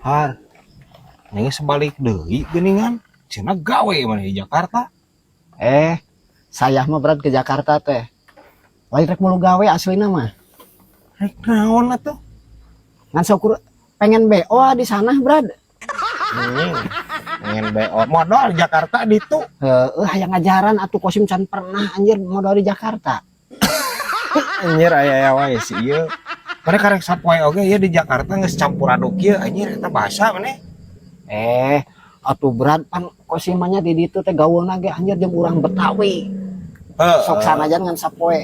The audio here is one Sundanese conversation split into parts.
Har. Ini sebalik deui geuningan. Cenah gawe mana di Jakarta. Eh, saya mah berat ke Jakarta teh. Lain rek mulu gawe aslina mah. Rek naon atuh? Ngan saukur pengen BO di sana, Brad. Anjing. Pengen BO modal di Jakarta ditu. Heeh, hayang ngajaran atuh Kosim can pernah anjir modal di Jakarta. Anjir aya aya wae si ieu. Mana karek sapoe oge ieu di Jakarta geus campur aduk ieu anjir eta bahasa maneh. Eh, atuh Brad pan Kosim mah nya di ditu teh gaulna ge anjir jeung urang Betawi. Heeh. Sok sanajan ngan sapoe.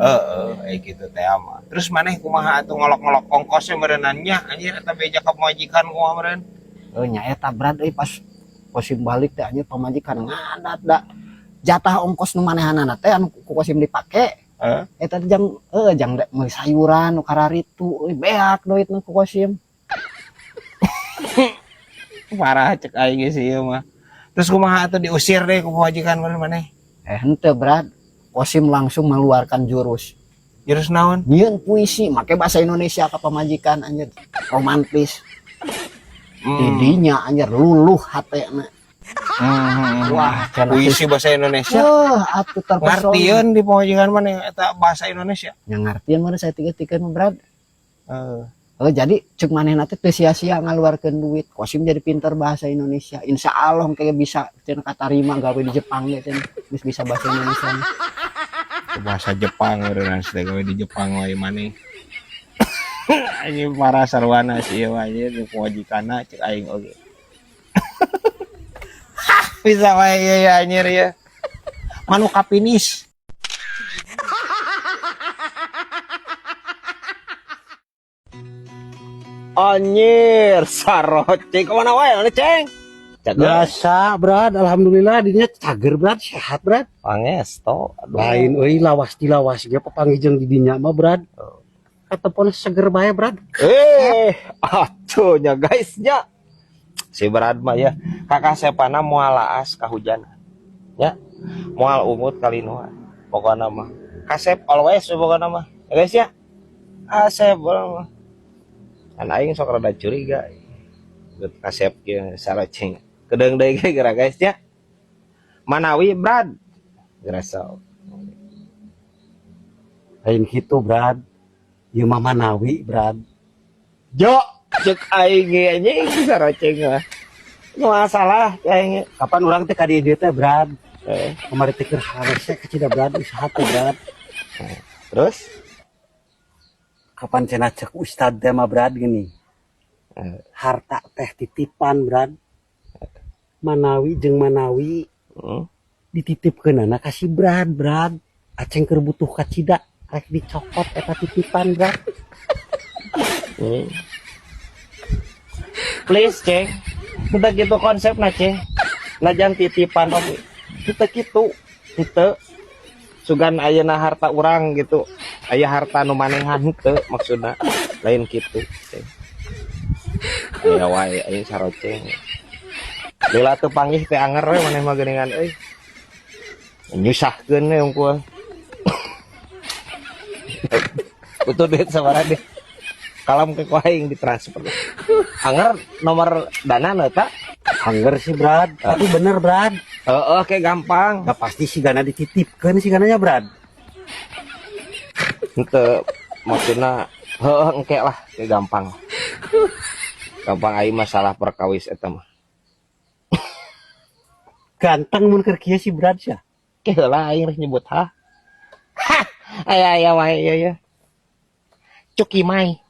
Heeh, eh gitu teh mah. Terus maneh kumaha atuh ngolok-ngolok ongkosnya meureunnan nya anjir eta beja ka pamajikan kumaha meureun. Heuh nya eta Brad euy pas Kosim balik teh anjir pamajikan ngadat da. Jatah ongkos nu manehanana teh anu ku Kosim dipake. Heeh. Eta teh jang heuh jang meuli sayuran nu kararitu euy beak duitna ku Kosim. Parah cek aing ge sih ieu mah. Terus kumaha atuh diusir deh ku pamajikan meureun maneh. Eh henteu Brad. Kosim langsung mengeluarkan jurus. Jurus naon? Nyieun puisi make bahasa Indonesia ka pamajikan anjir. Romantis. Didinya anjir luluh hatena. Wah, cenah Puisi bahasa Indonesia. Wah, atuh terpesona. Ngartieun di pamajikan maneh eta bahasa Indonesia. Nya ngartieun mah saya tiga-tiga Brad. Heeh. Oh, jadi cek manehna teh teu sia-sia ngaluarkeun duit. Kosim jadi pinter bahasa Indonesia. Insya Allah kayak bisa cenah katarima gawe di Jepang ge cenah. Geus bisa bahasa Indonesia. Bahasa Jepang meureun teh gawe di Jepang wae maneh. Anjing parah sarwana sih ieu mah anjir di pamajikanna cek aing oge. Bisa wae ieu ya anjir ya. Manu kapinis. Anjir, saroceng kemana wae mana ceng? Cager. Biasa, Brad. Alhamdulillah dinya cager, Brad. Sehat, Brad. Pangesto. Aduh. Lain euy lawas di lawas ge papanggih jeung di dinya mah, Brad. Katepon seger bae, Brad. Eh, atuh nya guys nya. Si Brad mah ya, kakak sepana moal laas kahujanan. Ya. Moal ungut kalinuan. Pokona mah. Kasep always pokona mah. Ya guys ya. Kasep pokona mah. Kan aing sok rada curiga. Kasep kieu saroceng. Kedeung deui ge geura guys ya. Manawi Brad. Geura sok. Lain kitu, Brad. Ieu mah Manawi, Brad. Jo, cek aing ge anjing saroceng mah. Moal salah aing. Kapan urang teh ka dieu teh, Brad? Eh, Kamari teh keur harese kacida, Brad, usaha teh, Brad. terus Kapan cenah cek ustad teh mah, Brad gini. Harta teh titipan, Brad. Manawi jeung Manawi dititipkeunana ka si Brad, Brad. Aceng keur butuh kacida rek dicokot eta titipan, Brad. Please, Ceng. Kita gitu konsepna, Ceng. Najan titipan oge. Kita gitu. Kita sugan ayeuna harta urang gitu. Aya harta nu manehan henteu maksudna. Lain kitu, Ceng. Aya wae aing saroceng. Lila teu panggih teh anger we maneh mah geuningan euy. Nyusahkeun we unggul. Butuh duit sabaraha deh. Kalem ke ku aing ditransfer. Anger nomor dana nu eta? Angger sih, Brad. Tapi bener, Brad. Heeh, kayak gampang. Gak pasti sih gana dititipkeun sih gananya, Brad. Henteu maksudna heueuh engke lah, kayak gampang. Gampang aing masalah perkawis eta mah. Ganteng mun keur kieu si Brad sia. Ke heula aing rek nyebut ha. Hah, aya aya wae ieu ya. Cuki mai.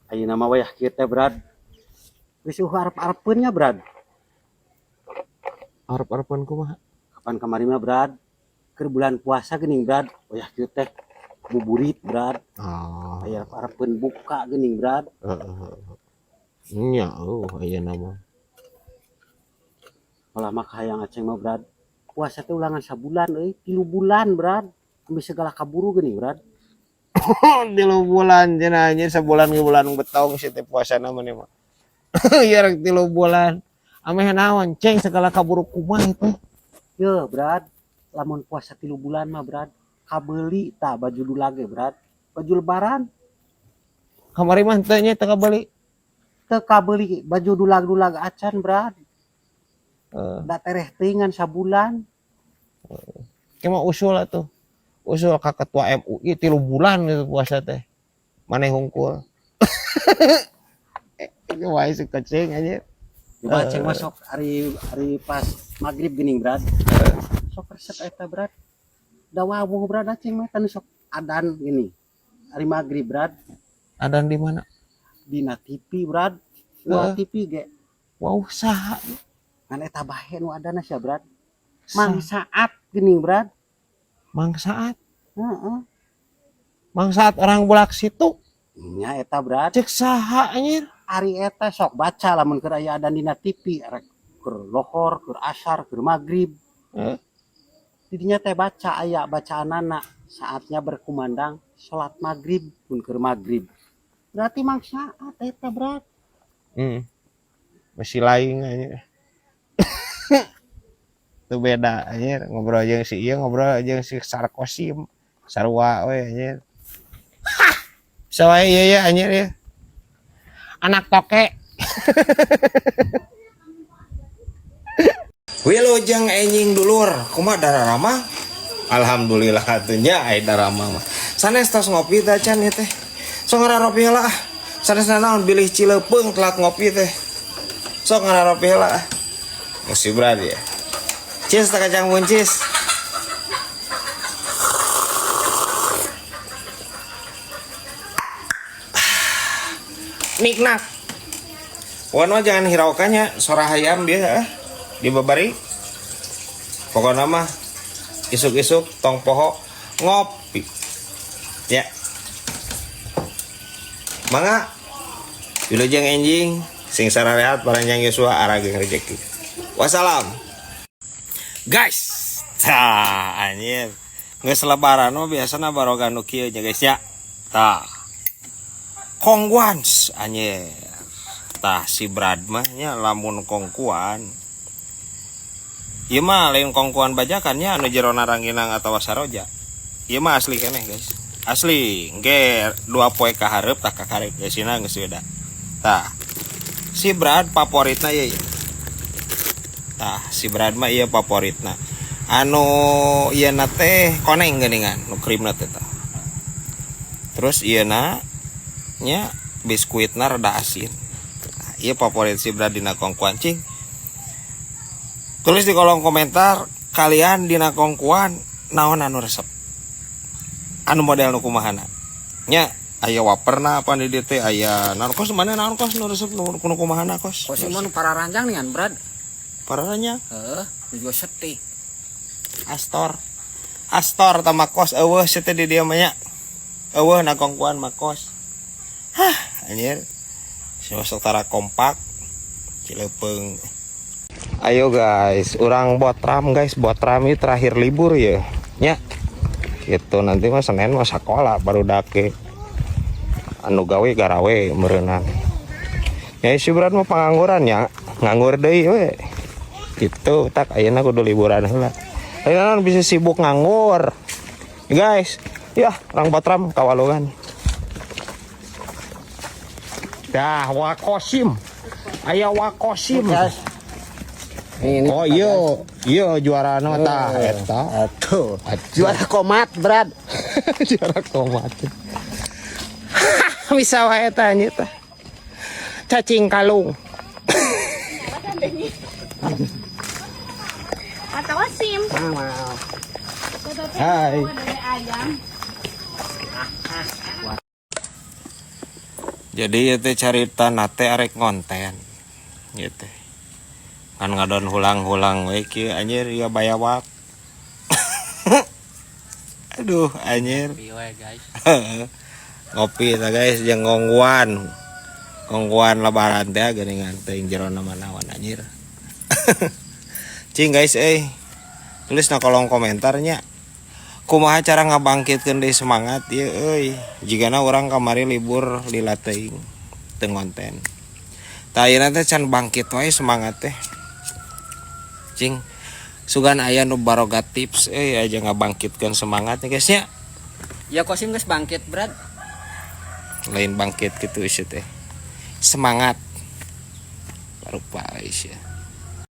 Ayeuna mah wayah kieu teh, Brad. Geus eueuh arep-arepeun nya, Brad. Arep-arepan kumaha? Kapan kamari mah, Brad? Keur bulan puasa geuning, Brad. Wayah kieu teh buburit, Brad. Oh. Aya arep-arepeun buka geuning, Brad. Heeh. Nya eueuh ayeuna mah. Malah mah kahayang aceng mah, Brad. Puasa teh ulangan sabulan euy, 3 bulan, Brad. Ambil segala kaburu geuning, Brad. 3 bulan cenah anjir sabulan ge bulan betong si teh puasana mah mah. Ieu rek 3 bulan. Ameh naon ceng segala kaburu kumaha itu. Ye, Brad. Lamun puasa 3 bulan mah, Brad. Kabeuli tah baju dulage, Brad. Baju lebaran. Kamari mah teu nya, teu kabeli. Teu kabeli baju dulag-dulag acan, Brad. Heeh. Da tereh teuing ngan sabulan. Ke mah usul atuh. Usul ka ketua MUI 3 bulan gitu puasa teh. Maneh hungkul. Ini wae si kecing aja. Coba ceng masuk hari hari pas maghrib geuning, Brad. Sok resep eta, Brad. Da wawuh, Brad, aceng mah tanu sok adan gini. Hari maghrib, Brad. Adan di mana? Dina TV, Brad. Wah, Heeh. TV ge. Wow, saha? Ngan eta bahe nu adana sia, Brad. Mang Saat geuning, Brad. Mang Saat. Heeh. Mang Saat orang bulak situ. Nya eta, Brad. Cek saha anjir? Ari eta sok baca lamun keur aya adan dina TV rek keur lohor, keur asar, keur maghrib. Heeh. Didinya teh baca aya bacaanana saatnya berkumandang salat maghrib mun keur maghrib. Berarti Mang Saat eta, Brad. Masih lain anjir. Itu beda anjir, ngobrol jeung si ieu, ngobrol jeung si Sarkosim. Sarua we anjir. Bisa wae ieu ya anjir ya. Anak toke. Wilujeng enjing dulur, kumaha dararama? Alhamdulillah atuh nya aya darama mah. Sanes tos ngopi teh acan ieu teh. Sok ngararopi heula ah. Sanes naon bilih Cileupeng telat ngopi teh. Sok ngararopi heula ah. Musibah berat ya. Cis tak kacang buncis. Niknak. Wan mah jangan hiraukannya, sora hayam dia ah. Dibabari. Pokoknya mah isuk-isuk tong poho ngopi. Ya. Mangga. Wilujeng enjing sing sararehat paranjang yuswa arageng rejeki. Wassalam. Guys, tah anjir. Geus lebaran mah biasana baroga nu kieu nya guys nya. Tah. Kongguans anjir. Tah si Brad mah nya lamun kongkuan. Ieu mah lain kongkuan bajakan nya anu jerona ranginang atawa saroja. Ieu mah asli keneh guys. Asli, engke 2 poe ka hareup tah kakarek geusina geus beda. Tah. Si Brad favoritna ieu. Tah, si Brad mah ieu favoritna. Anu ieu na teh koneng geuningan, nu krimna teh tah. Terus ieu na nya biskuitna rada asin. Tah, ieu favorit si Brad dina kongkuan cing. Tulis di kolom komentar kalian dina kongkuan naon anu resep. Anu model nu kumahana. Nya aya waperna apa di dieu teh aya naon kos mana naon kos nu resep nu kumahana kos. Kos mah nu pararanjang nih kan, Brad. Pararanjang? Heeh, nu juga setik. Astor. Astor tama kos eueuh sia teh di dieu mah nya. Eueuh na kongkuan mah kos. Hah, anjir. Si masuk tara kompak. Cileupeng. Ayo guys, orang botram guys, botram ini terakhir libur ya. Nya. Gitu nanti mah Senin mah sekolah baru dake. Anu gawe garawe meureunan. Ya si Brad mah pengangguran ya, nganggur deui we. Gitu, tak ayeuna kudu liburan heula. Ayeuna bisa sibuk nganggur. Guys, ya orang botram kawalungan. Dah wakosim. Aya wakosim. Guys. Ini Oh iya, iya juara nu tah eta. Atuh. Juara komat, Brad. Juara komat. Bisa wae tah anjir tah. Cacing kalung. Atau sim. Hai. Ayam. Jadi ieu teh carita nate arek ngonten. Ieu teh. Kan ngadon hulang-hulang we kieu anjir ieu bayawak. Aduh anjir. Ngopi we guys. Ngopi tah guys jeung ngongguan. Ngongguan lebaran teh geuningan teh jerona manawan anjir. Cing guys euy. Tulis na kolom komentarnya. Kumaha cara ngabangkitkeun deui semangat ieu euy. Jigana urang kamari libur lila teuing teu ngonten. Tah ayeuna teh can bangkit wae semangat teh. Cing sugan aya nu baroga tips euy aja ngabangkitkeun semangat nya guys nya. Ya Kosim geus bangkit, Brad. Lain bangkit gitu isi teh. Semangat. Baru pak isi.